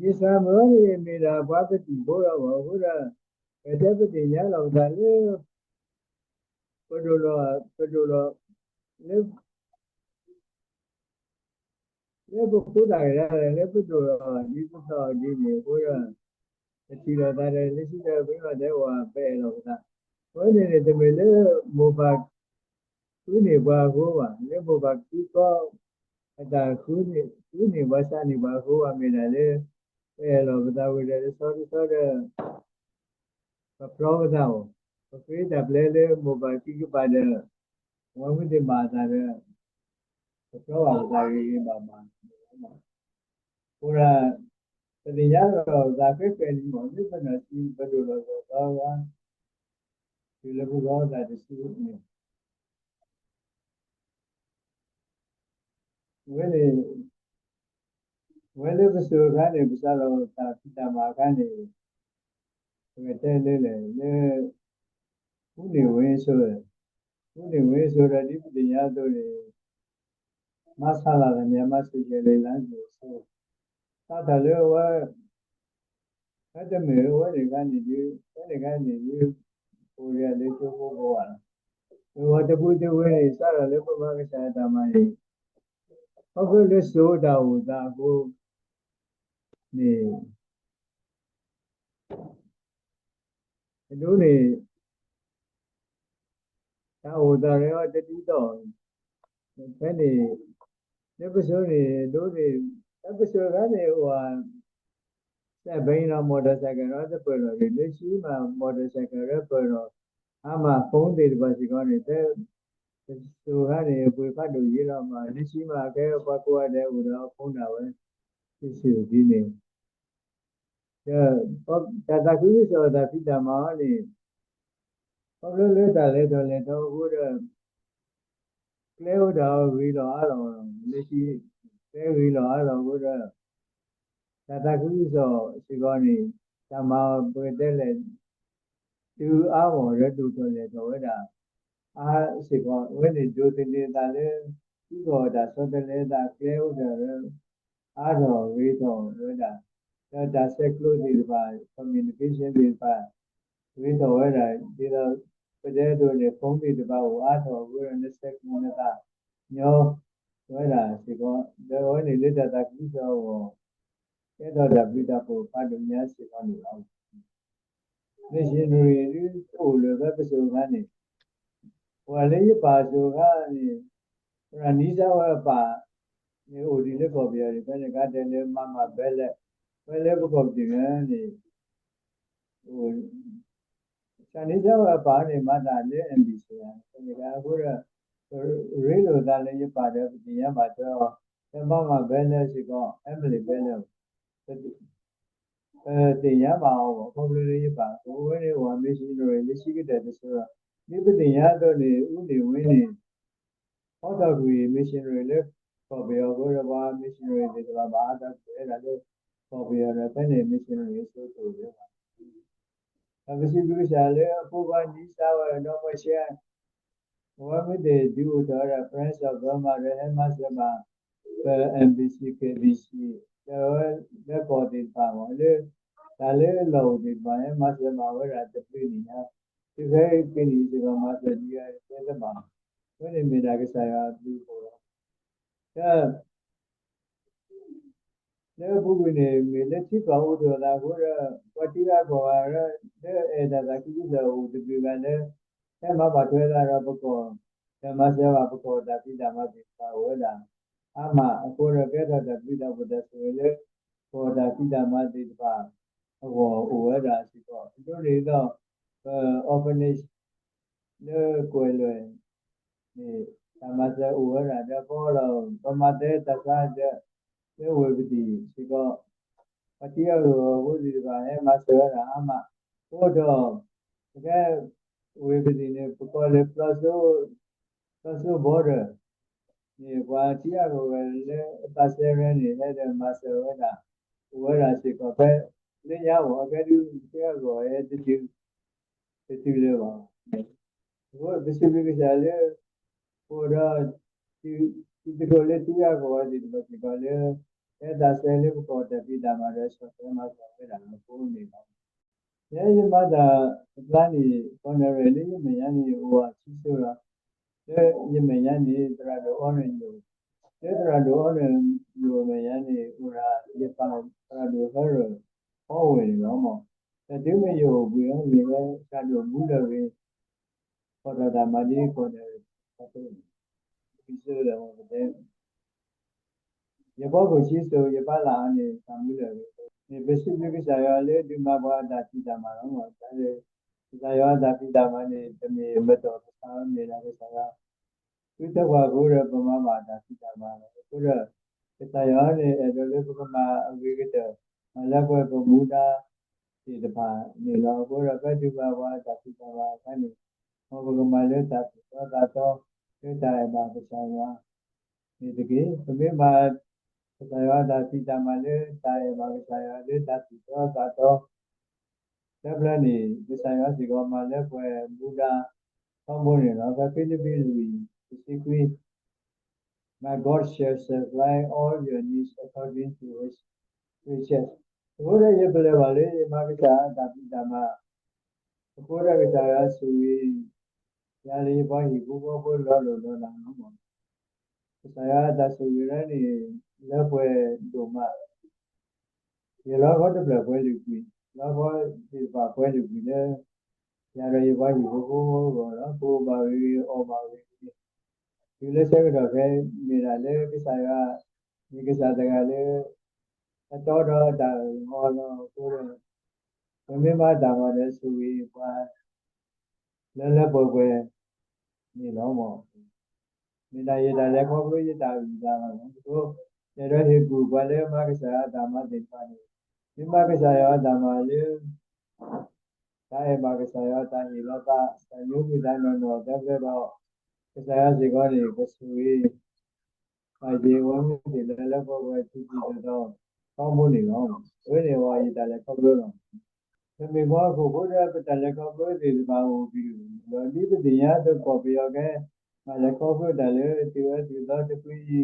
ယစှၤမုၢ်အံၤန့ၣ် မ့ၢ်ဒၣ်ပှၤပတံၤဖိလီၤဘၣ်အဃိဒီး, ပတဲပသ့ၣ်ညါလီၤပသးလၢ ပဒိၣ်လီၤ, ပဒိၣ်လီၤ, လၢ လၢပဖိသၣ်ကဒါလၢပဒိၣ်လီၤဒ်ပသီၣ်ဒ်န့ၣ်အဃိဒီး, ပထံၣ်လိာ်သးဒီး လၢခံဒီးပမ့ၢ်တဲဝဲ ပအဲၣ်လီၤပသး, အဝဲန့ၣ်န့ၣ် တမ့ၢ်လၢမိၢ်ပၢ်ဃုန့ၢ်ပှၤအဃိဘၣ်, လၢမိၢ်ပၢ်ဃုဃီ အတၢ်ဃုန့ၢ်, ဃုန့ၢ်ပှၤ စးန့ၢ်ပှၤအဃိဘၣ်, မ့ၢ်ဒၣ်လၢ ပအဲၣ်လီၤပသးဝံၤဒီး တဆီတဆီဒီး ပဖျီပသးအီၤ, ပဃ့တၢ်ပျဲလၢမိၢ်ပၢ်ခံကပၤဒီး ပှၤမုၢ်သ့ၣ်မၤအသးဒီး ပဖျီဘၣ်ပသးဂ့ၤဂ့ၤဘၣ်ဘၣ်, အဃိဒီး ပသ့ၣ်ညါဒီးပသးဃဲဃဲလံမး လၢပနီၢ်ဆံးပဒိၣ်လီၤစီၤသီဂၤ တုၤလၢပဂီၢ်သးတစုန့ၣ် ဝဲန့ၣ်, ဝဲလၢပစိၤအခါန့ၣ် ပစးလီၤတၢ်ဖံးတၢ်မၤအခါန့ၣ်, ပကတဲလၢလဲၣ်, လၢ ဃုန့ၢ်ဝ့စိ, ဃုန့ၢ်ဝ့စိဒီး ဒ်ပသ့ၣ်ညါအသိးန့ၣ် မၤဆါလီၤသးမ့ၢ်မၤ social လၢလၢစိၤစိၤ, စးထီၣ်လၢအဝဲ ဖဲတမ့ၢ်အဝဲန့ၣ်အခါန့ၣ်ဒုး, ဖဲန့ၣ်အခါန့ၣ်ဒုး, ပအိၣ်ဒံးလၢကၠိဖိကိးဂၤလီၤ. ပဝဲတပူၤတဝဲန့ၣ် စးထီၣ်လၢပမၤကစၢ်ယွၤတၢ်မၤန့ၣ်, ခီဖျိလၢစိၤတၢ်အိၣ်သးအဃိန့ၣ် အဒိန့ၣ် တၢ်အိၣ်သးရဲအီၤတဒ်သိး, ဖဲန့ၣ် လၢပစိၤန့ၣ် အဒိန့ၣ် လၢပစိၤအခါန့ၣ် အိၣ် စဲးဘၣ်နီၤ motorcycle ဒီးတပၢၢ်ဒီး လၢခံမး motorcycle ဒီးပၢၢ်ဒီး အါမး phone သ့ၣ်တဖၣ်စ့ၢ်ကီးန့ၣ် ဖဲပစိၤအခါန့ၣ် ပှ့ၤဖးဒိၣ်ယံၤလီၤမး လၢခံမး ကဲပှၤကိးဂၤဒဲးအိၣ်ဒီး phone ဒၣ်ဝဲသ့ၣ်စ့ၢ်ကီးဒ်န့ၣ် ဒီး တၢ်သးခုကစီၣ်တၢ်ဖံးတၢ်မၤအီၤန့ၣ် ခီဖျိလၢတၢ်လဲၤထီၣ်လဲၤထီအဃိဒီး ကျဲအိၣ်ဒီးအဂ့ၤလီၤအါလီၤ, လၢခံ ကျဲဂ့ၤလီၤအါလီၤအဃိဒီး တၢ်သးခုကစီၣ်စ့ၢ်ကီးန့ၣ် တၢ်မၤအီၤပကတဲလဲၣ် တုၤအါဂီၢ်ဒီးဒိၣ်ထီၣ်လဲၢ်ထီၣ်ဝဲဒၣ် အါစ့ၢ်ကီး အဝဲန့ၣ်ဒိးသန့ၤသးလၢ ထံကီၢ်တၢ်ဆီတလဲသးကျဲအိၣ်ဒီး အါထီၣ်ဂ့ၤထီၣ်ဝဲဒၣ်, ဒီးတၢ်ဆဲးကျိးသ့ၣ်တဖၣ် communication သ့ၣ်တဖၣ် ဂ့ၤထီၣ်ဝဲဒၣ် ဒ်သိးပတဲအသိးန့ၣ် phone သ့ၣ်တဖၣ်အိၣ်အါထီၣ်အဃိဒီး နဆဲးကျိးနသးညီဝဲဒၣ်စ့ၢ်ကီး ဒီးအဝဲန့ၣ်လၢတၢ်သးခုကစီၣ်အဂီၢ် ကဲထီၣ်တၢ်ဘျုးတၢ်ဖှိၣ်ဖးဒိၣ်ညါစ့ၢ်ကီးန့ၣ်လီၤ. missionary ဒ်အိၣ်လၢဖဲပစိၤအခါန့ၣ် ပှၤလၢယပၢ်အစိၤအခါန့ၣ် ပှၤနံၤစၢ်ဝဲအပၢ်န့ၣ် အိၣ်ဒံးလၢကီၢ်ပယီၤန့ၣ် ဖဲန့ၣ်အခါတဲလၢ မၤမၤဘဲလဲၣ်, ဖဲလၢပကီၢ်ပတံၢ်န့ၣ် စၢ်နံၤစၢ်ဝဲအပၢ်န့ၣ် မၤတၢ်လၢ embassy ဖဲန့ၣ်အခါအဃိဒီး ရ့လိာ်သးလၢယပၢ်ဒီး ပသ့ၣ်ညါဘၣ်ထွဲအီၤ ဖဲမၤမၤဘဲလဲၣ်စ့ၢ်ကီး Emily ဘဲလဲၣ် ပသ့ၣ်ညါဘၣ်အီၤ ခီဖျိလၢယပၢ်အဃိ အဝဲန့ၣ် ပှၤ missionary လၢဆံကတၢၢ်တစိၤဒီး ဒ်ပသ့ၣ်ညါအသိးန့ၣ် အူန့ၣ်ဝ့န့ၣ် ဟီထီၣ်ကွံာ် missionary လၢကီၢ်ပယီၤအဃိဒီး ပှၤ missionary သ့ၣ်တဖၣ်ဘၣ်ဟးထီၣ်ကွံာ်ဝဲဒၣ်လၢ ကီၢ်ပယီၤဒီး ဖဲန့ၣ် missionary အစိၤတအိၣ်လၢၤဘၣ်. ဒီးပစံးဘျုးကစၢ်လၢအဖိခွါနံၤစၢ်ဝဲဒီးမၢ်ဆဲး အဝဲမ့ၢ်သ့ၣ်ဒုးအိၣ်ထီၣ်ဝဲဒၣ် Friends of Burma ဒီးဟဲမၤစၢၤဘၣ် ပ embassy KBC ဒီးအဝဲလၢကီၢ်သ့ၣ်တဖၣ်မး လၢတၢ်လၢအလီၢ်အိၣ်သ့ၣ်တဖၣ် ဟဲမၤစၢၤဘၣ်ဝဲဒၣ်တဘျုးနံၣ်ညါ တုၤခဲအံၤကနံၣ်စ့ၢ်ကီး မၤစၢၤဒံးဝဲသ့တဘၣ်, အဝဲန့ၣ်မ့ၢ်ဒၣ်ကစၢ်ယွၤအဘျုးအဖှိၣ်လီၤ. ဒီး လၢအပူၤကွံာ်န့ၣ် မ့ၢ်လၢထံကီၢ်အိၣ်ထီၣ်သးအဃိဒီး ပှၤထံဂၤကီၢ်ဂၤဒီး လၢအဲၣ်တၢ်သးခုကစီၣ်အိၣ်တဘျုးဂၤလၢ ဟဲမၤဘၣ်ထွဲသးဒီးပကီၢ် ဒီးမၤစၢၤဘၣ်ပကီၢ်တၢ်ဖံးတၢ်မၤသ့ၣ်တဖၣ်အိၣ်ဝဲဒၣ် အါမးအဃိဒီး ကဲထီၣ်တၢ်ဘျုးတၢ်ဖှိၣ်တၢ်ဆိၣ်ဂ့ၤလၢ ကီၢ်တၢ်ဖံးတၢ်မၤသ့ၣ်တဖၣ်အဂီၢ်အိၣ်ဝဲဒၣ်စ့ၢ်ကီး အဒိန့ၣ်ဒီး ပ orphanage လၢကွဲၤလွဲၢ်န့ၣ် တၢ်မၤစၢၤအိၣ်ဝဲဒၣ်ဒီး ပလီၢ် ပမၤသဲတၢ်ဆါဒီး လၢဝ့ၢ်ပတံၢ်စ့ၢ်ကီး ပှၤထံဂၤကီၢ်ဂၤဖိသ့ၣ်တဖၣ် ဟဲမၤစၢၤဝဲဒၣ်အါမး အဃိဒီး ပကဲဝ့ၢ်ပတံၢ်န့ၣ် ပကိးလၢ ဖျီစိ border န့ၣ် ပှၤထံဂၤကီၢ်ဂၤလၢအသးစဲရဲန့ၣ် ဟဲဒီးမၤစၢၤဝဲဒၣ် အိၣ်ဝဲဒၣ်စ့ၢ်ကီးဖဲ လၢညါအဂီၢ် အကဲဒုးထံဂၤကီၢ်ဂၤဟဲတတုၤ တတုၤလၢၤဘၣ်. အဃိပစံးဘျုးကစၢ်လၢ ပအိၣ်ဒီး တံၤသကိးလၢထံဂၤကီၢ်ဂၤသ့ၣ်တဖၣ်စ့ၢ်ကီးလၢ ကဲသးစဲလၢပကီၢ်တၢ်ဖံးတၢ်မၤဒီး ဆီၣ်ထွဲမၤစၢၤဝဲဒၣ်လီၤ ကိးန့ၣ်လီၤ. ယဲယမၤတၢ်အကျါန့ၣ် ကီၢ်နဲၣ်ရွဲၣ်လၢယမဲာ်ညါန့ၣ် အိၣ်ဝဲဆံစိလီၤ. လၢယမဲာ်ညါန့ၣ် သရၣ်ဒိၣ်အီနၢၣ်ယိၣ်, လၢသရၣ်ဒိၣ်အီနၢၣ်ယိၣ်အမဲာ်ညါန့ၣ် အိၣ်ဒၣ်ယပၢ်သရၣ်ဒိၣ်ဟဲရၢၣ် အီဝဲၢ်န့ၣ်လီၤမး. တၢ်တုၤမ့ၢ်ယအိၣ်ဘှံးအီၤန့ၣ် လၢသရၣ်ဒိၣ်မူလၢၢ်ဂ့ၤ ဖီၣ်ထီၣ်တၢ်မၤဒ်ကီၢ်နဲၣ်ရွဲၣ် ဆံစိလီၤမး ပတဲ ယဖီခိၣ်ဆံစိ ယပၢ်လၢ်အီၤန့ၣ် သးမူလၢၢ်ဂ့ၤန့ၣ် ပစံးဘျုးကစၢ်ယွၤလၢဒုးမၤပှၤတၢ်ဖံးတၢ်မၤလီၤမး. တၢ်လၢ ကစၢ်ယွၤအတၢ်ဖံးတၢ်မၤန့ၣ် တမ့ၢ်မတီၢ်ကစၢ်ယွၤ မ့ၢ်ဒၣ်ကစၢ်ယွၤ ဃုထၢပှၤအဃိဒီး ပမၤဘၣ်တၢ်ဖံးတၢ်မၤလီၤ. အဃိဒီး ကစၢ်ယွၤန့ၣ် အဲၣ်ဒိးလၢပကမၤအဂ့ၤကတၢၢ် မၤလၢပှဲၤပမူဒါသ့ၣ်တဖၣ်န့ၣ်လီၤ. အဃိဒီး ဖဲဒုးမၤပှၤတၢ်ဖံးတၢ်မၤအခါန့ၣ် မ်ပကမၤလၢတၢ်သူၣ်တီသးတီ လၢတၢ်အဲၣ်ဘၣ်ကစၢ်ယွၤ န့ၣ်တက့ၢ်. ပမ့ၢ်မၤ ကစၢ်ယွၤတၢ်ဖံးတၢ်မၤလၢတၢ်အဲၣ်ဘၣ်ကစၢ်ယွၤလၢတၢ်သူၣ်တီသးတီ တဖျၢၣ်န့ၣ် ကစၢ်ယွၤစ့ၢ်ကီးမၤလၢပှဲၤမူဒါထီဘိန့ၣ်လီၤ. ဖဲဖံလံးပံးလွံၢ် တဆံခွံ My God shall supply all your needs according to his riches. အဃိဒီး ယပလၢၢ်ဘၣ်လၢယမၤကစၢ်အတၢ်ဖံးတၢ်မၤ အဃိဒီး ကစၢ်ယွၤဆိၣ်ဂ့ၤ ယၤလၢယပှၤဟံၣ်ဖိဃီဖိလီၤလိၢ်လီၤလးလီၤမး. ကစၢ်ယွၤအတၢ်ဆိၣ်ဂ့ၤဒၣ်န့ၣ် လၢပှဲၤဒိၣ်မး ယလီခီတဖျၢၣ်ပှဲၤလုာ်ကွံာ်, လီခီသ့ၣ်တဖၣ်ပှဲၤလုာ်ကွံာ်လၢ ယၤဒီးယပှၤဟံၣ်ဖိဃီဖိအဂီၢ်လီၤ. ပအိၣ်ဘၣ်ဂ့ၤဂ့ၤ အီၣ်ဘၣ်ဂ့ၤဂ့ၤ တုၤလၢဆၢကတီၢ်ခဲအံၤ မ့ၢ်ဒၣ်လၢကစၢ်ယွၤ မ့ၢ်ကစၢ်တဂၤလၢ အတီဒီးတၢ်အၢၣ်လီၤအီလီၤအဃိဒီး ပမ့ၢ်မၤတၢ်မၤဒီးဆိၣ်ဂ့ၤပှၤ လၢလၢပှဲၤပှဲၤန့ၣ်လီၤမး. မ့ၢ်ဒၣ်ယတၢ်လဲၤခီဖျိယတၢ်အုၣ်အသးလီၤ. ယအဲၣ်ဒိးဟ့ၣ်ကူၣ်ပှၤလၢမၤကစၢ်ယွၤအတၢ်မၤသ့ၣ်တဖၣ်န့ၣ် မ့ၢ်မၤကစၢ်ယွၤအတၢ်မၤလၢ တၢ်အဲၣ်ဘၣ်ကစၢ်ယွၤ တၢ်ဟ့ၣ်လီၤသး တၢ်ညိကွံာ်သးနီၢ်နီၢ်သၢဖျၢၣ်ဒီး ကစၢ်ယွၤစ့ၢ်ကီးန့ၣ် ကဆိၣ်ဂ့ၤ ဘၣ်ယ့ၢ်ဝဲမ့ၢ်သ့ၣ်လၢလၢပှဲၤပှဲၤထူထူတီတီ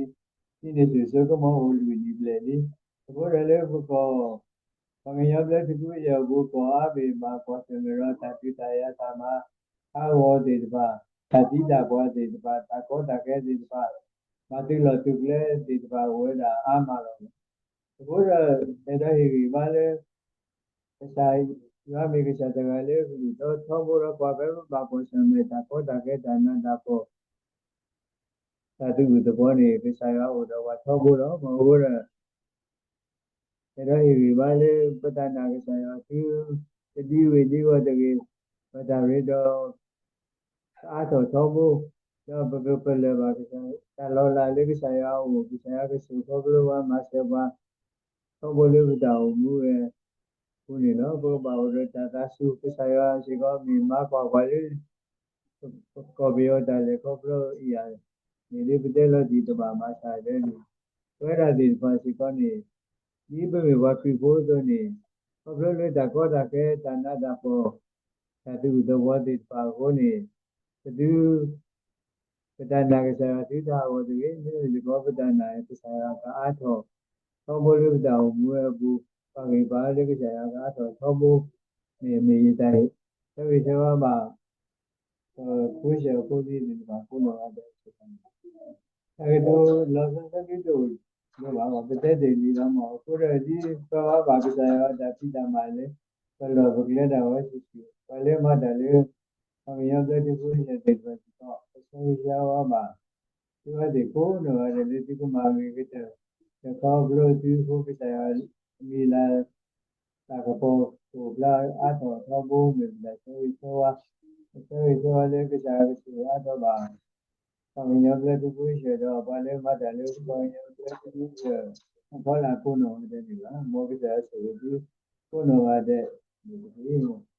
ထီဘိန့ၣ်လီၤ. အဝဲန့ၣ်ဝဲယတၢ်လဲၤခီဖျိလီၤ. ပမ့ၢ်ပှၤဟီၣ်ခိၣ်ဖိဒီး ပတၢ်လဲၤခီဖျိသ့ၣ်တဖၣ်အိၣ်ကလုာ်ကလုာ်လီၤ. ဒ်ပသ့ၣ်ညါအသိး ကီၢ်ပယီၤကဲ မၤလဲၤခီဖျိတၢ်လၢ သုးအၢသုးသီတဖုအံၤ ဒ်န့ၣ်စ့ၢ်ကီးကမီၤအိၣ်လွံၢ်နံၣ်ဘျဲၣ်လံ. အဃိဒီးလၢပကီၢ် ပှၤကညီဘျၢထံခဝ့ၣ်အပူၤ ကီၢ်အါဘ့ၣ်ဘၣ်ကွၢ်ဆၢၣ်မဲာ်ဒီး တၢ်ဒုးတၢ်ယၤတၢ်မၤဟးဂီၤသ့ၣ်တဖၣ်, တၢ်သံတၢ်ပှၢ်သ့ၣ်တဖၣ်, တၢ်ကီတၢ်ခဲသ့ၣ်တဖၣ်, ဘၣ်သုးလီၢ်သုးကျဲသ့ၣ်တဖၣ်အိၣ်ဝဲဒၣ်အါမးလီၤ. အဃိဒီး အဲၣ်ဒိးဟ့ၣ်ဂံၢ်ဘါလၢ ကစၢ်ယွၤမ့ၢ်ကစၢ်တဂၤလၢကလုၢ်ထီထီဘိဒီး ကွၢ်ဖဲပဘၣ်ကွၢ်ဆၢၣ်မဲာ်တၢ်ကီတၢ်ခဲတၢ်နးတၢ်ဖှီၣ် တၢ်သူၣ်အုးသးအုးန့ၣ် ကစၢ်ယွၤအိၣ်ဒီးပှၤထီဘိလီၤ. အဃိဒီး အဲၣ်ဒိးဟ့ၣ်ဂံၢ်ဘါလၢ ပတၢ်နာ်ကစၢ်ယွၤသု တဒံဝ့ၢ်ဒံဂီၢ်တဂ့ၤ, ပတၢ်ရ့ဒီး ကအါထီၣ်ထီဘိ, ဒီးပကပလၢၢ်ဘၣ်ကစၢ် တၢ်လီၤလးလၢကစၢ်ယွၤအအိၣ်, ကစၢ်ယွၤကဆိၣ်ခီဖျိပှၤမၤစၢၤပှၤ ထီဘိလၢပတၢ်အိၣ်မူဝဲအပူၤန့ၣ်လီၤ. ပကဘၣ်အိၣ်ဒီးတၢ်သးစူၤ ကစၢ်ယွၤစ့ၢ်ကီးမ့ၢ်မၤကွၢ်ပှၤလၢ ပကီၢ်ပယီၤတၢ်လဲၤခီဖျိအံၤဧါ, န့ၣ်ဒ်ပတဲလီၤတံၢ်တဘၣ်မၤစၢ်ဒၢန့ၣ်, ပဝဲဒၣ်သ့ၣ်တဖၣ်စ့ၢ်ကီးန့ၣ် ဒ်ပမ့ၢ်ပှၤခရံာ်ဖိအသိးန့ၣ် ခီဖျိလၢတၢ်ကီတၢ်ခဲတၢ်နးတၢ်ဖှီၣ် တၢ်သူၣ်အုးသးအုးသ့ၣ်တဖၣ်အဃိန့ၣ် ပသု ပတၢ်နာ်ကစၢ်ယွၤသုတဟးဂီၤတဂ့ၤ, မ့မ့ၢ်စ့ၢ်ကီးပတၢ်နာ်ကစၢ်ယွၤကအါထီၣ်ထီဘိလၢပတၢ်အိၣ်မူဝဲအပူၤ, ပာ်ဂံၢ်ပာ်ဘါလၢကစၢ်ယွၤကအါထီၣ်ထီဘိန့ၣ် မ့ၢ်ယတၢ်ဟ့ၣ်, ဆၢဂ့ၤဆၢဝါဘၣ် ဖိဆံးဖိသံသ့ၣ်တဖၣ်ကိးနီၢ်ဂၤဒဲးစ့ၢ်ကီးန့ၣ် တၢ်ကတိၤလီၤဆီဆီဒ်တအိၣ်လၢၤဘၣ်, ပတဲတ့ၢ်လံလီၤမး. အဃိဒီးဒ်ပဝဲဘၣ်ကစၢ်ယွၤတၢ်ဖံးတၢ်မၤလၢ ပလီၢ်ပကျဲဒၣ်ဝဲစုာ်စုာ်, ပှၤလၢမၤတၢ်လၢ ပှၤကညီဘျၢထံခဝ့ၣ်အံၤသ့ၣ်တဖၣ်စ့ၢ်ကီး ပဆၢဂ့ၤဆၢဝါဘၣ် သုဝဲသ့ၣ်ကိးနီၢ်ဂၤဒဲးလၢသုကမၤဂ့ၤကတၢၢ် ဒီးခီဖျိသုဃိကစၢ်ယွၤအမံၤလၢ တၢ်ကပီၤကအိၣ်ဖျါအါထီၣ်ထီဘိမ့ၢ်ပတၢ်ဆၢဂ့ၤဆၢဝါ, ပဆၢဂ့ၤဆၢဝါလၢကစၢ်ယွၤကဆိၣ်ဂ့ၤအါထီၣ်ဘၣ် ပှၤကညီဘျၢထံခဝ့ၣ်အံၤဒီး ပှၤလၢမၤတၢ်လၢပှၤကညီဘျၢထံခဝ့ၣ်အံၤ အဖီလာ်ကိးနီၢ်ဂၤဒဲးန့ၣ်လီၤ. မ်ကစၢ်ယွၤဆိၣ်ဂ့ၤသုကိးနီၢ်ဂၤဒဲးန့ၣ်တက့ၢ်.